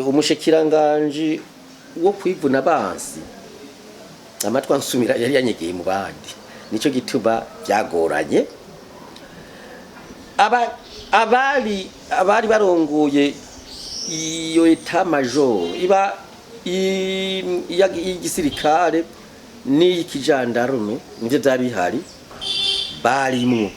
Umushikiranganji wo kwivuna abansi, amatwi ansumira, yari yanyegeye mu bandi, nico gituma byagoranye. Aba abari barongoye iyo état-major iba y'igisirikare n'iy'ikijandarume, nivyo vyari bihari, barimwo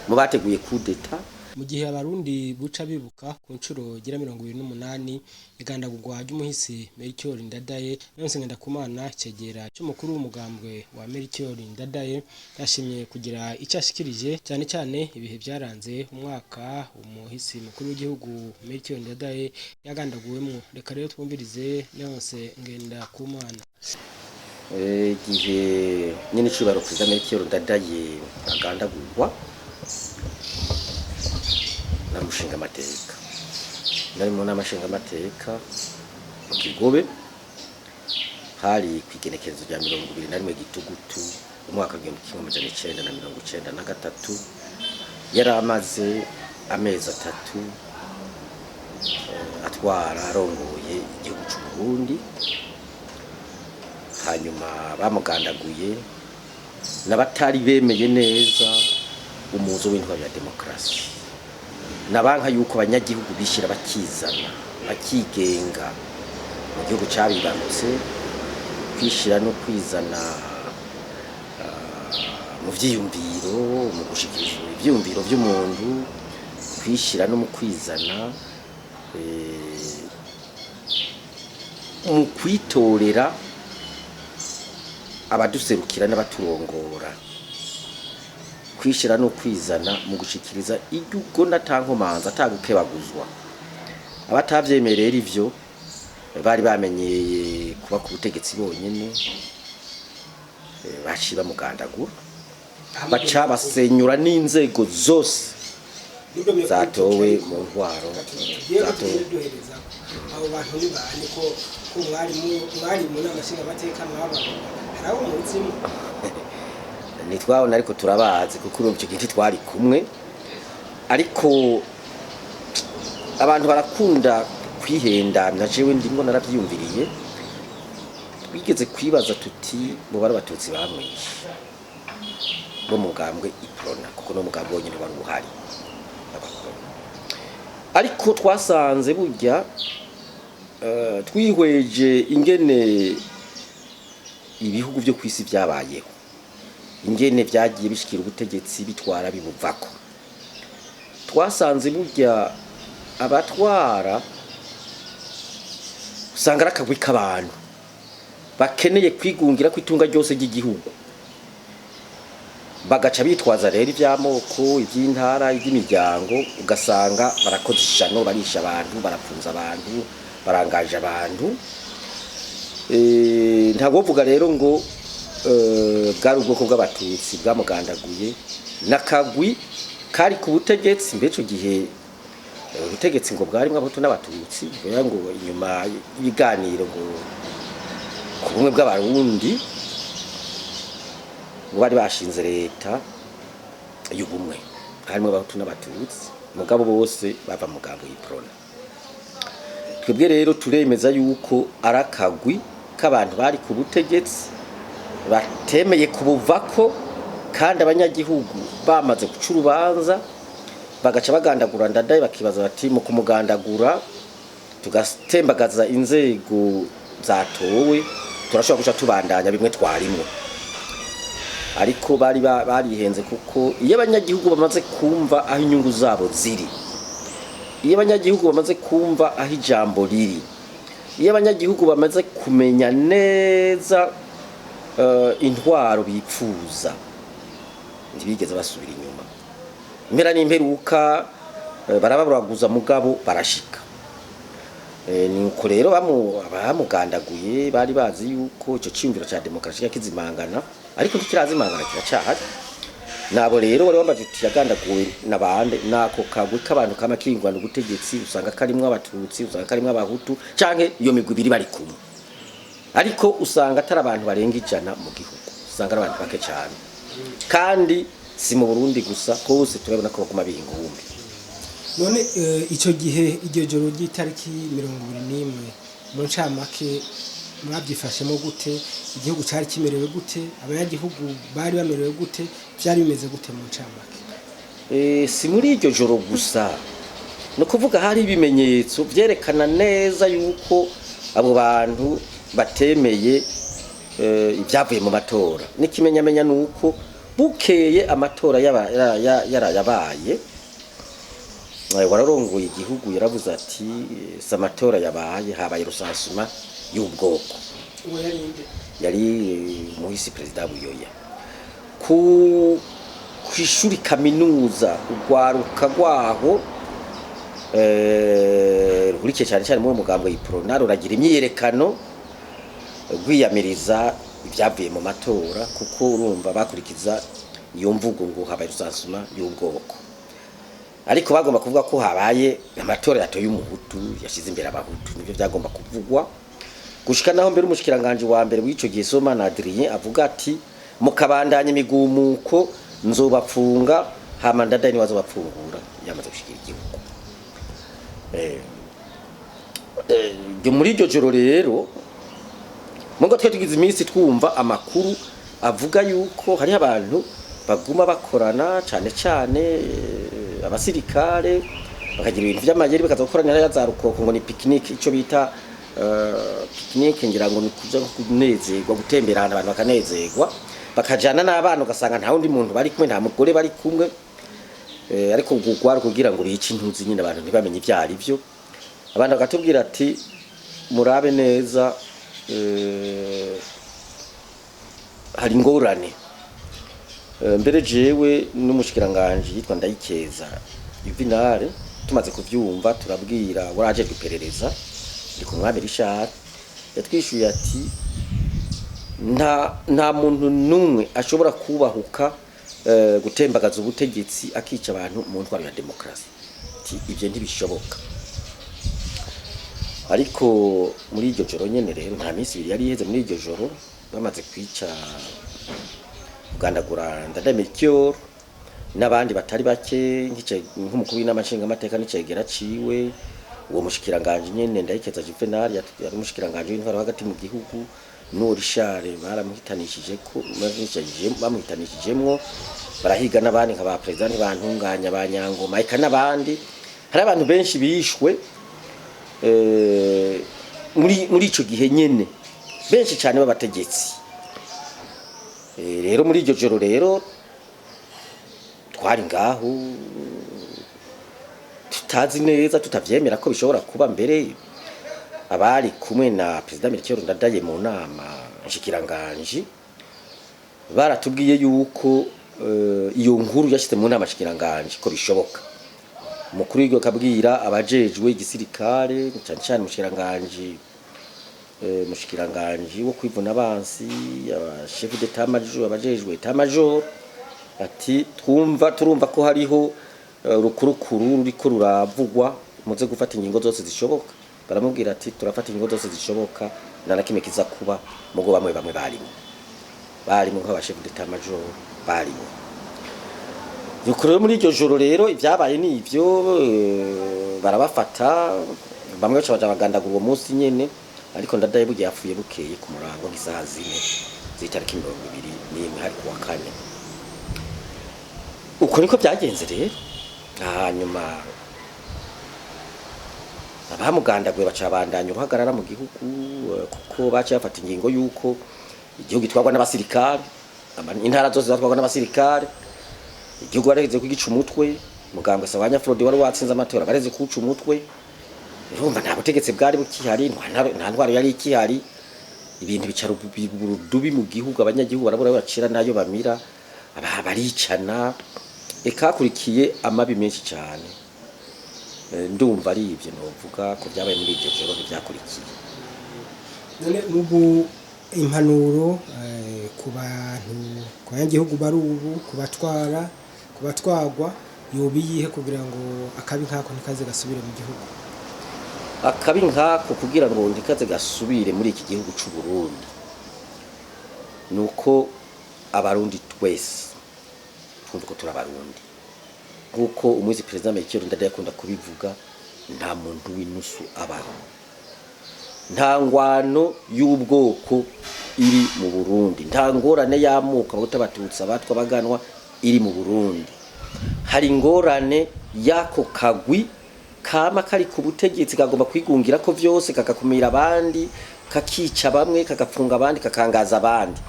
mu bateguye coup d'état. Mu gihe Abarundi buca bibuka ku nshuro igira 28 igandagurwa ry'umuhisi Melchior Ndadaye, Leonce Ngendakumana, cegera c'umukuru w'umugambwe wa Melchior Ndadaye, yashimye kugira icyo ashikirije, cyane cyane ibihe byaranze umwaka umuhisi mukuru w'igihugu Melchior Ndadaye yagandaguwemwo. Reka rero twumvirize Leonce Ngendakumana. Igihe nyene icubahiro Perezida Melchior Ndadaye agandagurwa, nari umushingamateka, nari mu nama nshingamateka mu Kigobe. Hari kw'igenekerezo rya 21 Gitugutu, umwaka 1993. Yari amaze amezi 3 atwara, arongoye igihugu c'u Burundi. Hanyuma bamugandaguye n'abatari bemeye neza umuzo w'intwaro ya demokarasi, nabanka yuko abanyagihugu bishira bakizana, bakigenga mu gihugu cabibarutse. Kwishira no kwizana mu vyiyumviro, mu gushikiriza ivyiyumviro vy'umuntu, kwishira no mu kwizana, mu kwitorera abaduserukira n'abaturongora, kwishira no kwizana mu gushikiriza iryo ugona atankomanza, atagukebaguzwa. Abatavyemerera rero ivyo bari bamenyeye kuba ku butegetsi bonyene, baciye bamugandagura, baca basenyura n'inzego zose zatowe mu ntwaro zatowe. Duhereza abo bantu ni bande, ko mwari mu nama nshingamateka, mwababona? Hari abo muzimo? Ntitwabona, ariko turabazi, kuko urumva icyo gihe ntitwari kumwe. Ariko abantu barakunda kwihenda, na jewe ndimwo naravyiyumviriye. Twigeze kwibaza tuti bo bari Abatutsi bamwishe bo mu mugambwe Iprona, kuko no mugambwe wonyene wari uhari, Abaprona. Ariko twasanze burya, twihweje ingene ibihugu vyo kwisi vyabayeho, ingene vyagiye bishikira ubutegetsi, bitwara, bibuvako, twasanze burya abatwara usanga ari akagwi k'abantu bakeneye kwigungira ko itunga ryose ry'igihugu, bagaca bitwaza rero iby'amoko, iby'intara, iby'imiryango, ugasanga barakoze ishano, barisha abantu, barapfunza abantu, barangaje abantu. Ntabwo wovuga rero ngo bwari ubwoko bw'Abatutsi bwamugandaguye, n'akagwi kari ku butegetsi. Mbere ico gihe ubutegetsi ngo bwarimwo Abahutu n'Abatutsi, kugira ngo inyuma y'ibiganiro ngo ku bumwe bw'Abarundi, ngo bari bashinze leta y'ubumwe harimwo Abahutu n'Abatutsi, mugabo bose bava mu mugambwe y'Iprona. Twebwe rero turemeza yuko ari akagwi k'abantu bari ku butegetsi batemeye kubuvako, kandi abanyagihugu bamaze guca urubanza, bagaca bagandagura Ndadaye, bakibaza bati mu kumugandagura tugatembagaza inzego zatowe, turashobora guca tubandanya bimwe twarimwo. Ariko bari barihenze, kuko iyo abanyagihugu bamaze kumva aho inyungu zabo ziri, iyo abanyagihugu bamaze kumva aho ijambo riri, iyo abanyagihugu bamaze kumenya neza intwaro bipfuza, ntibigeze basubira inyuma. Impera n'imperuka barababuraguza, mugabo barashika. Nuko rero bamugandaguye bari bazi yuko ico ciyumviro ca demokarasi kizimangana, ariko ntikirazimangana, kiracahari. Nabo rero wari wambaje uti yagandaguwe na bande? Nako kagwi k'abantu kama kingwana ubutegetsi, usanga karimwo Abatutsi, usanga karimwo Abahutu, canke iyo migwi ibiri bari kumwe, ariko usanga atari abantu barenga 100 mu gihugu, usanga ari abantu bake cyane. Kandi si mu Burundi gusa, hose turabona ko baguma biha ingumbi. None ico gihe, iryo joro ry'itariki 21, mu ncamake mwabyifashemo gute? Igihugu cari kimerewe gute? Abanyagihugu bari bamerewe gute? Vyari bimeze gute mu ncamake? Si muri iryo joro gusa, ni ukuvuga hari ibimenyetso vyerekana neza yuko abo bantu batemeye ibyavuye mu matora. N'ikimenyamenya ni uko bukeye amatora yarayabaye, wararongoye igihugu yaravuze ati: "Si amatora yabaye, habaye recensement y'ubwoko." Uwo yari nde? Yari muhisi perezida Buyoya. Ku ishuri kaminuza, urwaruka rwaho ruhurikiye cyane cyane muri uwo mugambwe Iprona ruragira imyiyerekano rwiyamiriza ibyavuye mu matora, kuko urumva bakurikiza iyo mvugo ngo habaye recensement y'ubwoko, ariko bagomba kuvuga ko habaye amatora yatoye umuhutu, yashize imbere abahutu. Nivyo byagomba kuvugwa gushika naho mbere umushikiranganje wa mbere w'ico gihe, Sibomana Adrien, avuga ati: "Mukabandanya imigumuko nzobapfunga." Hama Ndadaye niwe azobapfungura yamaze gushikira igihugu. Muri iryo joro rero, mugo twe tugize iminsi twumva amakuru avuga yuko hariho abantu baguma bakorana, cane cane abasirikare, bakagira ibintu vy'amayeri, bakaza gukoranira hariya za Rukoko, ngo ni pique-nique, ico bita pique-nique, ngira ngo ni kuja kunezerwa, gutembera ahantu abantu bakanezerwa, bakajana n'abana, ugasanga nta wundi muntu bari kumwe, nta mugore bari kumwe. Ariko gwari kugira ngo bice intuzi nyine, abantu ntibamenye ivyo ari vyo. Abantu bakatubwira ati: "Murabe neza, hari ingorane." Mbere jewe n'umushikiranganje yitwa Ndayikeza Juvenal tumaze kuvyumva, turabwira warajejwe iperereza, ndi ku mwami Richard, yatwishuye ati: Nta muntu n'umwe ashobora kubahuka gutembagaza ubutegetsi, akica abantu mu ntwaro ya demokarasi." Ati: "Ivyo ntibishoboka." Ariko muri iryo joro nyene rero, nta minsi 2 yari iheze, muri iryo joro bamaze kwica, kugandagura Ndadaye Melchior n'abandi batari bake, nk'umukuru w'inama nshingamateka n'icegera ciwe, uwo mushikiranganje nyene Ndayikeza Juvenal yari umushikiranganje w'intwaro hagati mu gihugu, n'uwo Richard baramuhitanishije, ko bamuhitanishijemwo, barahiga n'abandi nka ba president Ntibantunganya, ba Nyangoma, eka n'abandi. Hari abantu benshi bishwe muri ico gihe nyene, benshi cyane b'abategetsi. Rero muri iryo joro rero twari ngaho tutazi neza, tutavyemera ko bishobora kuba. Mbere abari kumwe na perezida Melchior Ndadaye mu nama nshikiranganji baratubwiye yuko iyo nkuru yashyize mu nama nshikiranganji ko bishoboka. Umukuru w'igihugu akabwira abajejwe igisirikare, cyane cyane umushikiranganji wo kwivuna abansi, aba chef d'état major, abajejwe état major, ati: "Twumva, turumva ko hariho urukurukuru ruriko ruravugwa, muze gufata ingingo zose zishoboka." Baramubwira ati: "Turafata ingingo zose zishoboka, nta na kimwe kiza kuba." Mugo bamwe bamwe barimo nk'aba chef d'état major barimo. Nuko rero muri iryo joro rero ibyabaye ni ivyo, barabafata bamwe, baca baja bagandagura uwo munsi nyene. Ariko Ndadaye bugiye yapfuye bukeye ku murango, nk'isaha 4 z'itariki 21, hari kuwa kane. Uko niko byagenze rero. Hanyuma abamugandaguye baca bandanya uruhagarara mu gihugu, kuko baciye bafata ingingo yuko igihugu gitwarwa n'abasirikare, intara zose zatwarwa n'abasirikare. Igihugu bareze kugica umutwe, mugambwe Sawanya Frode wari watsinze amatora bareze kuwuca umutwe. Urumva nta butegetsi bwari bukihari, nta ntwaro yari ikihari. Ibintu bica urudubi mu gihugu, abanyagihugu barabura bacira nayo bamira, baricana, eka hakurikiye amabi menshi cyane. Ndumva ari ivyo novuga ko byabaye muri iryo joro ntibyakurikiye. None ubu impanuro ku bantu, ku banyagihugu bari ubu, ku batwara, ku batwagwa, yoba iyihe kugira ngo akabi nkako ntikaze gasubire mu gihugu? Akabi nkako kugira ngo ntikaze gasubire muri iki gihugu c'u Burundi, nuko abarundi twese twumva ko turi abarundi. Nk'uko umuzi Perezida Melchior Ndadaye akunda kubivuga, nta muntu w'inusu abaho, nta ngwano y'ubwoko iri mu Burundi, nta ngorane y'amoko, abahutu, abatutsi, abatwa, abaganwa iri mu Burundi. Hari ingorane y'ako kagwi kama kari ku butegetsi, kagomba kwigungira ko vyose, kagakumira abandi, kakica bamwe, kagapfunga abandi, kakangaza abandi.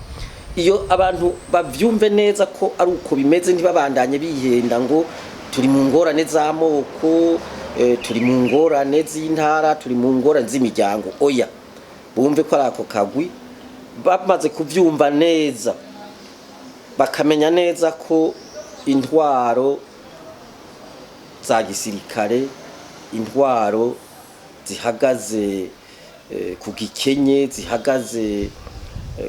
Iyo abantu bavyumve neza ko ari uko bimeze, ntibabandanye bihenda ngo turi mu ngorane z'amoko, turi mu ngorane z'intara, turi mu ngorane z'imiryango. Oya, bumve ko ari ako kagwi. Bamaze kuvyumva neza, bakamenya neza ko intwaro za gisirikare, intwaro zihagaze ku gikenye, zihagaze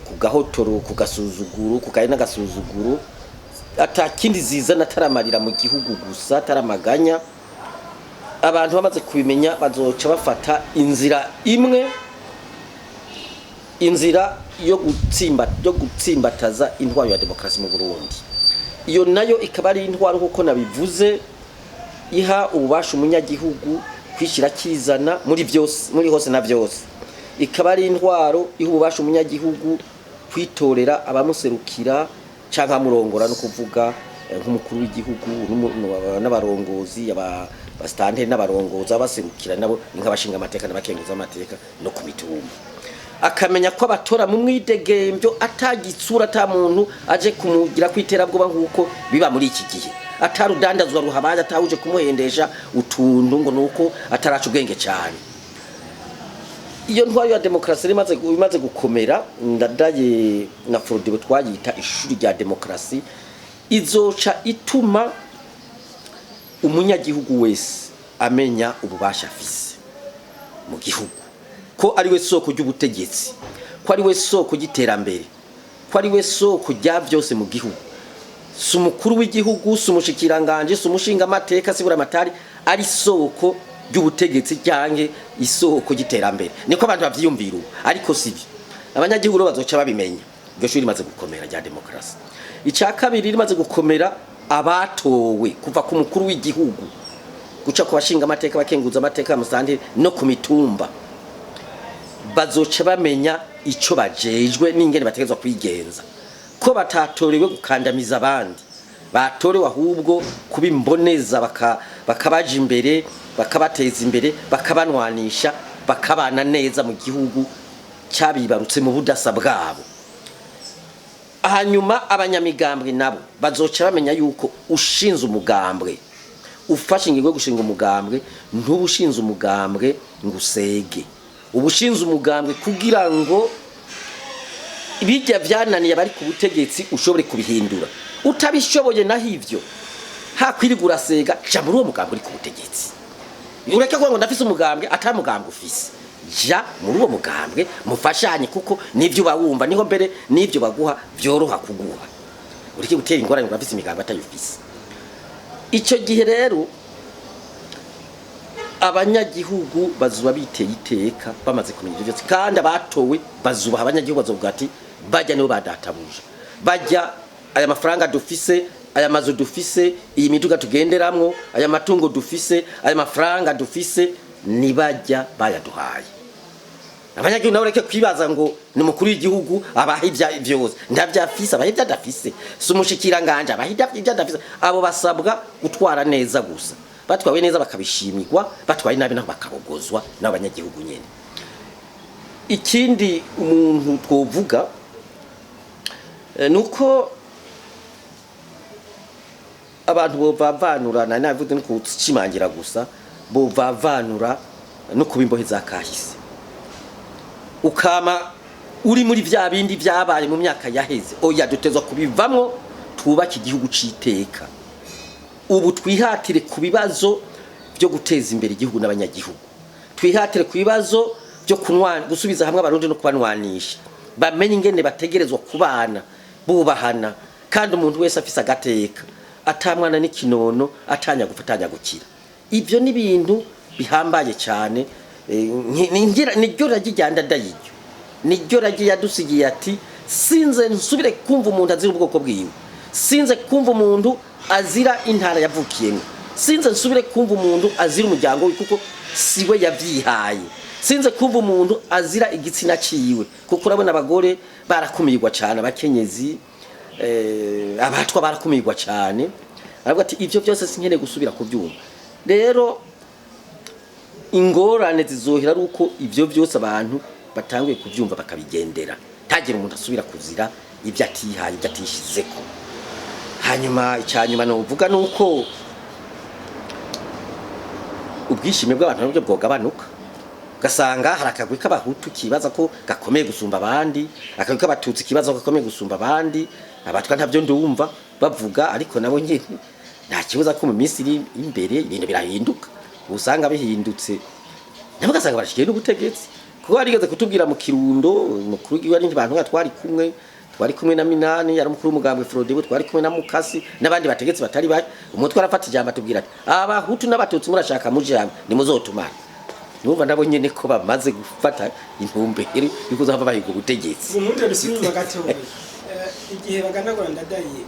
ku gahotoro, ku gasuzuguro, ku kayi n'agasuzuguro, ata kindi zizana ataramarira mu gihugu gusa, ataramaganya. Abantu bamaze kubimenya bazoca bafata inzira imwe, inzira yo gutsimbataza intwaro ya demokarasi mu Burundi. Iyo nayo ikaba ari intwaro, nk'uko nabivuze, iha ububasha umunyagihugu kwishyira kizana muri byose, muri hose na byose. Ikaba ari intwaro iha ububasha umunyagihugu kwitorera abamuserukira canke amurongora, no kuvuga nk'umukuru w'igihugu n'abarongozi, abasitanteri n'abarongozi abaserukira, nabo ni nk'abashinga amateka n'abakenguza amateka no ku mitumba. Akamenya ko abatora mu mwidegembyo, atagitsura, ata muntu aje kumugira kwiterabwoba nk'uko biba muri iki gihe, atarudandazwa ruhabaye, atawuje kumuhendesha utuntu ngo nuko ataraca ubwenge cyane. Iyo ntwaro ya demokarasi imaze gukomera, Ndadaye na Frodebu twayita ishuri rya demokarasi, izoca ituma umunyagihugu wese amenya ububasha afise mu gihugu, ko ari we soko ry'ubutegetsi, ko ari we soko ry'iterambere, ko ari we soko rya byose mu gihugu. Si umukuru w'igihugu, si umushikiranganje, si umushingamateka, si buramatari ari soko ry'ubutegetsi canke isoko ry'iterambere. Niko abantu bavyiyumvira ubu, ariko sibyo. Abanyagihugu rero bazoca babimenya iryo shuri rimaze gukomera rya demokarasi. Icya kabiri, rimaze gukomera, abatowe kuva ku mukuru w'igihugu guca ku bashinga amateka, bakenguza amateka, musanteri no ku mitumba, bazoca bamenya ico bajejwe n'ingene bategerezwa kwigenza, ko batatorewe gukandamiza abandi, batorewe ahubwo kuba imboneza, bakabaja imbere, bakabateza imbere, bakabanwanisha, bakabana neza mu gihugu cyabibarutse mu budasa bwabo. Hanyuma abanyamigambwe nabo bazoca bamenya yuko ushinze umugambwe, ufashe ingingo yo gushinga umugambwe, ntuba ushinze umugambwe ngo usege, uba ushinze umugambwe kugira ngo bijya byananiye abari ku butegetsi ushobore kubihindura. Utabishoboye naho ivyo hakwirirwa urasega, ja muri uwo mugambwe uri ku butegetsi. Ureke kuvuga ngo ndafise umugambwe atari mugambwe ufise. Ja muri uwo mugambwe mufashanye, kuko nivyo uba wumva niho mbere n'ivyo baguha vyoroha kuguha. Ureke gutera ingorane ngo urafise imigambwe atayufise. Ico gihe rero abanyagihugu bazuba biteye iteka bamaze kumenya ivyo vyose, kandi abatowe bazubaha abanyagihugu, bazovuga ati bajya nibo badatabuje, bajya aya mafaranga dufise, aya mazu dufise, iyi miduga tugenderamwo, aya matungo dufise, aya mafaranga dufise, nibajya bayaduhaye. Abanyagihugu nabo reke kwibaza ngo ni umukuru w'igihugu abaha ibya vyose, ndavyafise, abaha ibyo adafise, si umushikiranganje abaha ibyo adafise. Abo basabwa gutwara neza gusa. Batwawe neza bakabishimirwa, batwaye nabi naho bakabogozwa n'abanyagihugu nyene. Ikindi umuntu twovuga nuko abantu bovavanura, nari nabivuze no kucimangira gusa, bovavanura no kuba imbohe za kahise, ukama uri muri vya bindi vyabaye mu myaka yaheze. Oya, dutezwa kubivamwo, twubake igihugu c'iteka. Ubu twihatire ku bibazo byo guteza imbere igihugu n'abanyagihugu, twihatire ku bibazo byo gusubiza hamwe abarundi no kubanwanisha, bamenye ingene bategerezwa kubana bubahana, kandi umuntu wese afise agateka, atamwana n'ikinono, atanya gupfa, atanya gukira. Ivyo ni ibintu bihambaye cyane. Niryo ragi rya Ndadaye, iryo niryo ragi yadusigiye, ati sinze nsubire kumva umuntu azira ubwoko bwiwe, sinze kumva umuntu azira intara yavukiyemo, sinze nsubire kumva umuntu azira umuryango we kuko siwe yavyihaye, sinze kumva umuntu azira igitsina ciwe kuko urabona abagore barakumirwa cyane, abakenyezi, abatwa barakumirwa cyane. Aravuga ati ivyo byose sinkeneye gusubira kubyumva. Rero ingorane zizohera ari uko ivyo byose abantu batanguye kubyumva bakabigendera, ntagira umuntu asubira kuzira ibyo atihaye, ibyo atishizeko. Hanyuma icyanyuma novuga nuko ubwishime bw'abantu nabwo bwogabanuka, ugasanga hari akagwi k'abahutu kibaza ko gakomeye gusumba abandi, akagwi k'abatutsi kibaza ko gakomeye gusumba abandi, abatwa ntabyo ndumva bavuga, ariko nabo nyene nta kibuza ko mu minsi iri imbere ibintu birahinduka, usanga bihindutse nabo ugasanga barashikiye n'ubutegetsi. Kuko barigeze kutubwira mu Kirundo, umukuru w'igihugu ari bantu twari kumwe na Minani yari umukuru w'umugambwe Frodebu, twari kumwe na Mukasi n'abandi bategetsi batari bake, umutwe arafata ijambo atubwira ati abahutu n'abatutsi murashaka muje hamwe nimuzotumana. Numva nabo nyene ko bamaze gufata intumbero yuko uzava bahiga ubutegetsi. Ubundi dusubire inyuma gatoya. Igihe bagandagura Ndadaye,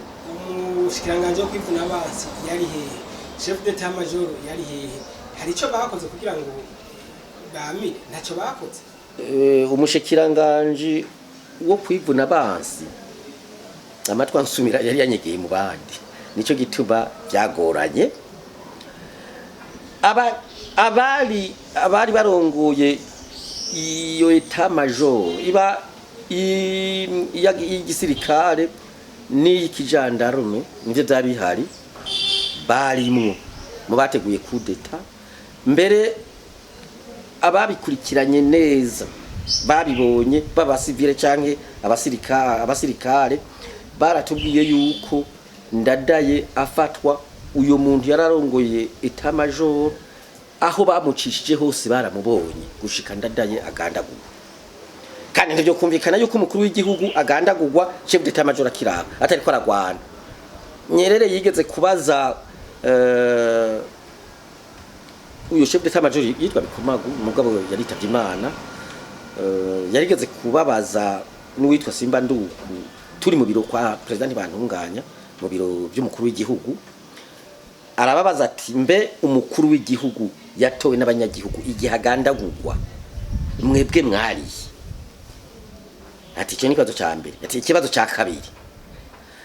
umushikiranganji wo kwivuna abansi yari hehe? Chef d'état major yari hehe? Hari ico bakoze kugira ngo bamire? Ntacyo bakoze. Umushikiranganji wo kwivuna abansi amatwa nsumira yari yanyegeye mu bandi, nico gituma byagoranye. Aba abari barongoye iyo état major iba y'igisirikare n'iy'ikijandarume, nivyo vyari bihari, barimwo mu bateguye coup d'état. Mbere ababikurikiranye neza babibonye, b'abasivile canke abasirikare, baratubwiye yuko Ndadaye afatwa, uyo muntu yararongoye état major, aho bamucishije hose baramubonye gushika Ndadaye agandagurwa. Kandi ntivyo kumvikana yuko umukuru w'igihugu agandagurwa chef d'état major akiraba atariko aragwana. Nyerere yigeze kubaza uyo chef d'état major yitwa Bikomagu, mugabo yaritavye Imana, yarigeze kubabaza n'uwitwa Simba Nduku turi mu biro kwa president Ntibantunganya, mu biro by'umukuru w'igihugu, arababaza ati mbe umukuru w'igihugu yatowe n'abanyagihugu igihe agandagurwa mwebwe mwariye? Ati icyo ni ikibazo cya mbere. Ati ikibazo cya kabiri,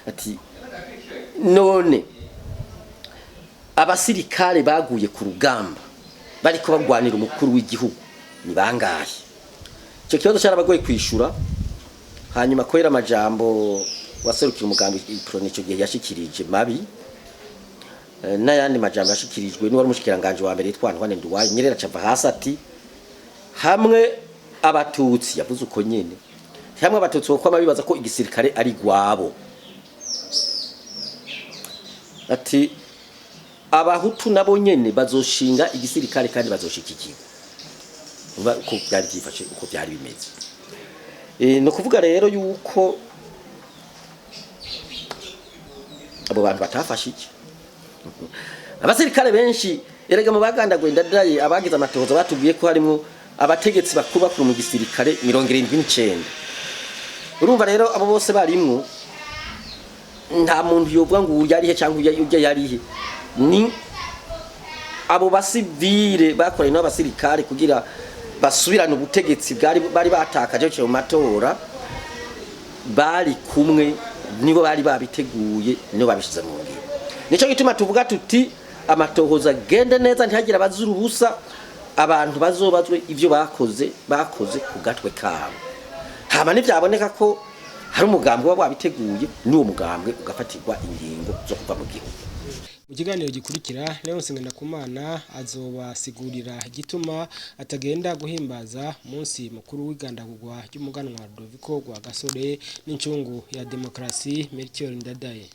ati none abasirikare baguye ku rugamba bariko bagwanira umukuru w'igihugu ni bangahe? Icyo kibazo cyarabagoye kwishura. Hanyuma kubera amajambo waserukira umugambi Uprona ico gihe yashikirije mabi, n'ayandi majambo yashikirijwe n'uwari umushikiranganje wa mbere yitwa Antoine Nduwayo, Nyerere acava hasi ati hamwe abatutsi, yavuze uko nyene, hamwe abatutsi bokwama bibaza ko igisirikare ari gwabo, ati abahutu nabo nyene bazoshinga igisirikare kandi bazoshikikirwa. Uba uko byari byifashe, uko byari bimeze. No kuvuga rero yuko abo bantu batafashe iki abasirikare benshi. Erega mu bagandaguye Ndadaye, abagize amatohoza batubwiye ko harimo abategetsi bakuru bakuru mu gisirikare 79. Urumva rero abo bose barimwo, nta muntu yovuga ngo uyu yarihe cyangwa uyu yarihe. Ni abo basivile bakoranye n'abasirikare kugira basubirane ubutegetsi bwari bari batakaje biciye mu matora, bari kumwe, nibo bari babiteguye, nibo babishize mu ngiro. Nico gituma tuvuga tuti amatohoza agende neza, ntihagire abazira ubusa, abantu bazobazwe ivyo bakoze, bakoze ku gatwe kabo. Hama nivyaboneka ko hari umugambwe uba wabiteguye, n'uwo mugambwe ugafatirwa ingingo zo kuva mu gihugu. Mu kiganiro gikurikira, Leonce Ngendakumana azobasigurira igituma atagenda guhimbaza umunsi mukuru w'igandagurwa ry'umuganwa Rudoviko Rwagasore n'incungu ya demokarasi Melchior Ndadaye.